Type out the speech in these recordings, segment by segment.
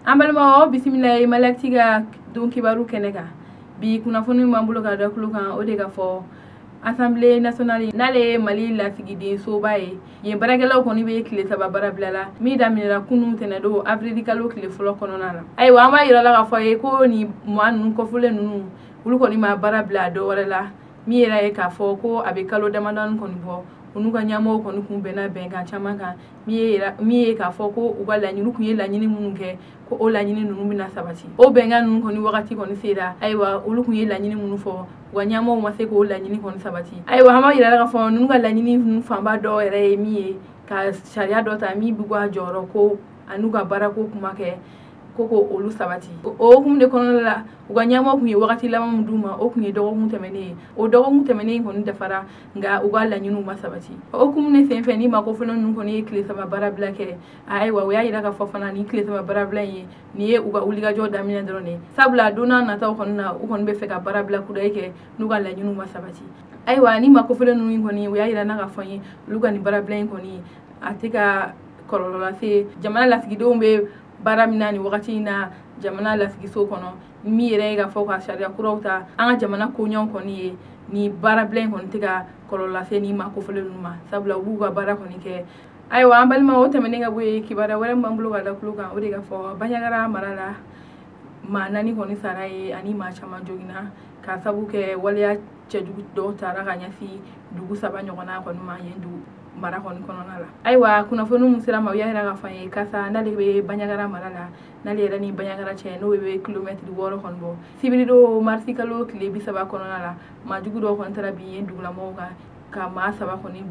An balimaw, bisimila ye Maliactu ka don kibaru kɛnɛ kan. Bi kunnafoni b'an bolo ka da tulo kan, o de ka fɔ Assemblée nationale, n'ale ye Mali lasigiden soba ye, yen baarakɛlaw kɔni bɛ tile 3 baara bila la min daminɛra kunun tɛnɛdon, avril kalo tile fɔlɔ kɔnɔna la. Ayiwa, an b'a yira la k'a fɔ ye ko nin maa ninnu kɔfɔlen ninnu, olu kɔni ma baara bila dɔ wɛrɛ la. Min yɛrɛ ye k'a fɔ ko a bɛ kalo damadɔni kɔni bɔ, u n'u ka ɲɛmɔgɔw kɔni kun bɛnna bɛnkan caman kan, min ye k'a fɔ ko u ka laɲini kun ye laɲini minnu kɛ, ko o laɲini ninnu bɛna sabati. O bɛnkan ninnu kɔni wagati kɔni sera. Ayiwa, olu kun ye laɲini minnu fɔ, u ka ɲɛmɔgɔw ma se k'o laɲini kɔni sabati. Ayiwa, an b'a yira la k'a fɔ ninnu ka laɲini ninnu fanba dɔw yɛrɛ ye min ye ka sariya dɔ ta min b'u ka jɔyɔrɔ ko an'u ka baarako kuma kɛ, ko olu sabati. O hukumu de kɔnɔna la, u ka ɲɛmɔgɔ kun ye wagati laban min d'u ma, o kun ye dɔgɔkun tɛmɛnen ye. O dɔgɔkun tɛmɛnen kɔni dafara, nka u ka laɲiniw ma sabati. O hukumu de senfɛ, ni maa kofɔlen ninnu kɔni ye tile 3 baarabila kɛ. Ayiwa, u y'a yira k'a fɔ fana nin tile 3 baarabila in ye nin ye u ka wulikajɔ daminɛ dɔrɔn de, sabula don n'a nataw kɔni na, u kɔni bɛ fɛ ka baarabila kudayi kɛ n'u ka laɲiniw ma sabati. Ayiwa, ni maa kofɔlen ninnu kɔni, u y'a yira n'a ka fɔ n ye, olu ka nin baarabila in kɔni a tɛ ka kɔlɔlɔ lase jamana lasigidenw bɛ baara min na nin wagati in na jamana lasigiso kɔnɔ. Min yɛrɛ ye k'a fɔ ka sariya kuraw ta an ka jamana koɲɛw kɔni ye, ni baarabila in kɔni tɛ ka kɔlɔlɔ lase ni maa kofɔlen ninnu ma, sabula u b'u ka baara kɔni kɛ. Ayiwa, an balima, o tɛmɛnen ka bɔ yen, kibaruya wɛrɛ min b'an bolo ka da tulo kan, o de ka fɔ Bandiagara mara la, maa 4 kɔni sara ye ani maa caman joginna ka sabu kɛ waleya cɛjugu dɔw taara ka ɲɛsin dugu 3 ɲɔgɔnna kɔni ma yen dugu mara kɔni kɔnɔna la. Ayiwa, kunnafoni min sera ma, u y'a yira k'a fɔ an ye kasa n'ale bɛ Bandiagara mara la, n'ale yɛrɛ ni Bandiagara cɛ n'o bɛ kilomɛtiri 6 kɔni bɔ, sibiridon marisi kalo tile 30 kɔnɔna la, maa jugu dɔw kɔni taara bin yen dugulamɔgɔw kan ka maa 3 kɔni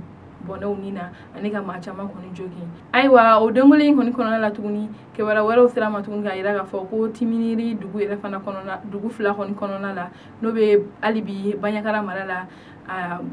bɔnɛw ni na ani ka maa caman kɔni jogin. Ayiwa, o denkuli in kɔni kɔnɔna la tuguni, kibaruya wɛrɛw sera ma tuguni k'a yira k'a fɔ ko Timiniri dugu yɛrɛ fana kɔnɔna, dugu 2 kɔni kɔnɔna la, n'o bɛ hali bi Bandiagara mara la,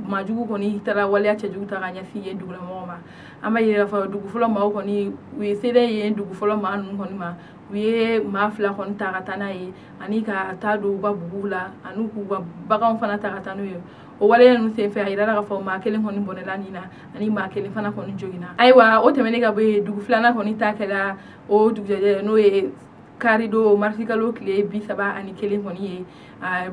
maa jugu kɔni taara waleya cɛjugu ta ka ɲɛsin yen dugulamɔgɔw ma. An b'a yira k'a fɔ dugu fɔlɔ maaw kɔni, u ye selen yen dugu fɔlɔ maa ninnu kɔni ma, u ye maa 2 kɔni ta ka taa n'a ye ani ka taa don u ka buguw la ani k'u ka baganw fana ta ka taa n'u ye. O waleya ninnu senfɛ, a yirala k'a fɔ maa 1 kɔni bɔnɛla nin na ani maa 1 fana kɔni joginna. Ayiwa, o tɛmɛnen ka bɔ yen, dugu 2nan kɔni ta kɛra o dugujɛjɛ, n'o ye karidon marisi kalo tile 31 kɔni ye.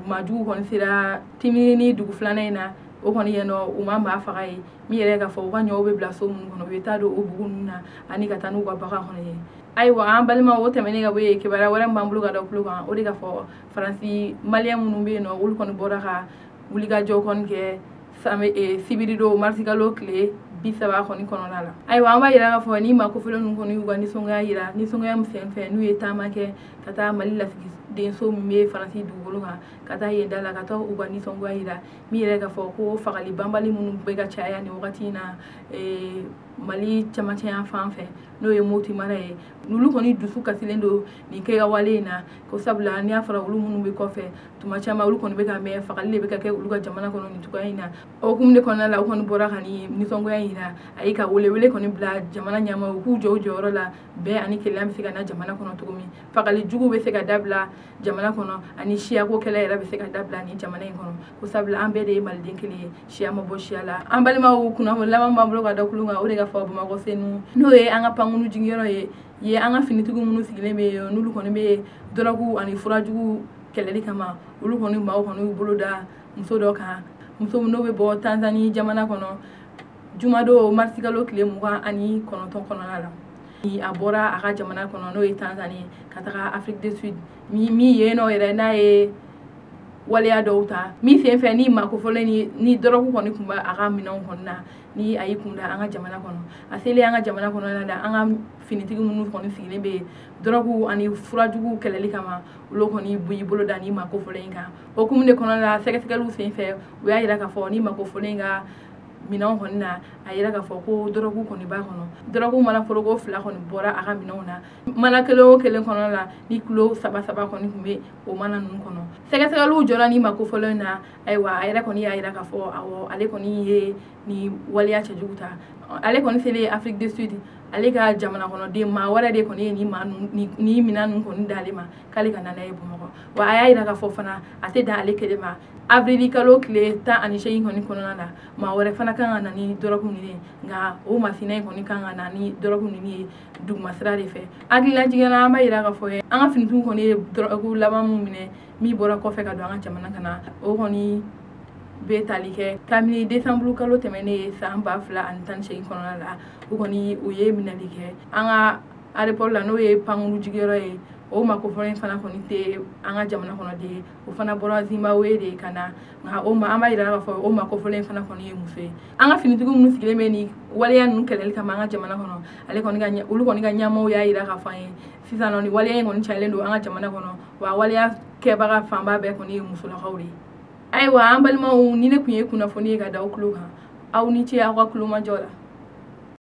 Maa jugu kɔni sera Timinini dugu 2nan in na, o kɔni yen nɔ, u ma maa faga ye. Min yɛrɛ k'a fɔ u ka ɲɔw bɛ bila so minnu kɔnɔ, u bɛ taa don o bugu ninnu na ani ka taa n'u ka bagan kɔni ye. Ayiwa, an balimaw, o tɛmɛnen ka bɔ yen, kibaruya wɛrɛ min b'an bolo ka da tulo kan, o de ka fɔ Faransi maliyɛn minnu bɛ yen nɔ, olu kɔni bɔra ka wulikajɔ kɔni kɛ sibiridon marisi kalo tile 30 kɔni kɔnɔna la. Ayiwa, an b'a yira k'a fɔ ni maa kofɔlen ninnu kɔni y'u ka nisɔngoya yira, nisɔngoya min senfɛ n'u ye taama kɛ ka taa Mali lasigidenso min bɛ Faransi dugukolo kan, ka taa yen da la ka taa u ka nisɔngoya yira. Min yɛrɛ k'a fɔ ko fagali banbali minnu bɛ ka caya nin wagati in na, Mali cɛmancɛ yan fan fɛ, n'o ye Moti mara ye, olu kɔni dusu kasilen don nin kɛwale in na, ko sabula n'i y'a fɔra olu minnu bɛ kɔfɛ, tuma caman olu kɔni bɛ ka mɛn fagali de bɛ ka kɛ olu ka jamana kɔnɔ nin cogoya in na. O hukumu de kɔnɔna la, u kɔni bɔra ka nin nisɔngoya in yira, a ye ka welewele kɔni bila jamana ɲɛmaaw u k'u jɔ u jɔyɔrɔ la, bɛn ani kelenya bɛ se ka na jamana kɔnɔ cogo min, fagali jugu bɛ se ka dabila jamana kɔnɔ, ani siyako kɛlɛ yɛrɛ bɛ se ka dabila nin jamana in kɔnɔ, ko sabula an bɛɛ de ye maliden kelen ye, siya ma bɔ siya la. An balimaw, kunnafoni laban b'an bolo ka da tulo kan, o de ka fɔ Bamakɔ Senu, n'o ye an ka pankuru jigiyɔrɔ ye, ye an ka finitigiw minnu sigilen bɛ yen, n'olu kɔni bɛ dɔrɔgu ani furajugu kɛlɛli kama, olu kɔni maaw kɔni y'u bolo da muso dɔ kan, muso min n'o bɛ bɔ Tanzanie jamana kɔnɔ, jumadon marisi kalo tile 29 kɔnɔna la. Ni a bɔra a ka jamana kɔnɔ, n'o ye Tanzanie, ka taga Afrique du Sud, min yen nɔ yɛrɛ n'a ye waleya dɔw ta min senfɛ ni maa kofɔlen ni dɔrɔgu kɔni tun bɛ a ka minɛnw kɔni na, ni a y'i kun da an ka jamana kɔnɔ. A selen an ka jamana kɔnɔna la, an ka finitigi minnu kɔni sigilen bɛ yen dɔrɔgu ani furajugu kɛlɛli kama, olu kɔni b'i bolo da ni maa kofɔlen in kan. O hukumu de kɔnɔna la, sɛgɛsɛgɛliw senfɛ, u y'a yira k'a fɔ ni maa kofɔlen in ka minɛnw kɔni na, a yira k'a fɔ ko dɔrɔgu kɔni b'a kɔnɔ. Dɔrɔgu mana foroko 2 kɔni bɔra a ka minɛnw na, mana kelen o kelen kɔnɔ la ni kilo 3 3 kɔni tun bɛ o mana ninnu kɔnɔ. Sɛgɛsɛgɛliw jɔra ni maa kofɔlen in na. Ayiwa, a yɛrɛ kɔni y'a yira k'a fɔ awɔ, ale kɔni ye ni waleya cɛjugu ta. Ale kɔni selen Afrique du Sud, ale ka jamana kɔnɔden maa wɛrɛ de kɔni ye ni maa ninnu, ni minɛn ninnu kɔni d'ale ma k'ale ka na n'a ye Bamakɔ. Wa a y'a yira k'a fɔ fana a tɛ dan ale kelen ma, avril kalo tile 18 kɔni kɔnɔna na, maa wɛrɛ fana kan ka na ni dɔrɔgu ninnu ye. Nka o masina in kɔni kan ka na ni dɔrɔgu ninnu ye dugumasira de fɛ. Hakililajigin na, an b'a yira k'a fɔ an ka finitigiw kɔni ye dɔrɔgu laban min minɛ min bɔra kɔfɛ ka don an ka jamana kana, o kɔni bɛ tali kɛ kabini desanburu kalo tɛmɛnen ye san 2018 kɔnɔna la. U kɔni u ye minɛli kɛ an ka aéroport la, n'o ye pankuru jigiyɔrɔ ye. O ma kofɔlen fana kɔni tɛ an ka jamana kɔnɔ de ye, o fana bɔra Zimbabwe de ka na. Nka o ma, an b'a yira k'a fɔ o ma kofɔlen fana kɔni ye muso ye. An ka finitigiw minnu sigilen bɛ nin waleya ninnu kɛlɛli kama an ka jamana kɔnɔ, ale kɔni ka olu kɔni ka ɲɛmaaw y'a yira k'a fɔ an ye sisan nɔ, nin waleya in kɔni cayalen don an ka jamana kɔnɔ, wa waleya kɛbaga fanba bɛɛ kɔni ye musolakaw de ye. Ayiwa, an balimaw, ni ne tun ye kunnafoni ye ka da aw tulo kan, aw ni ce aw ka kulomajɔ la.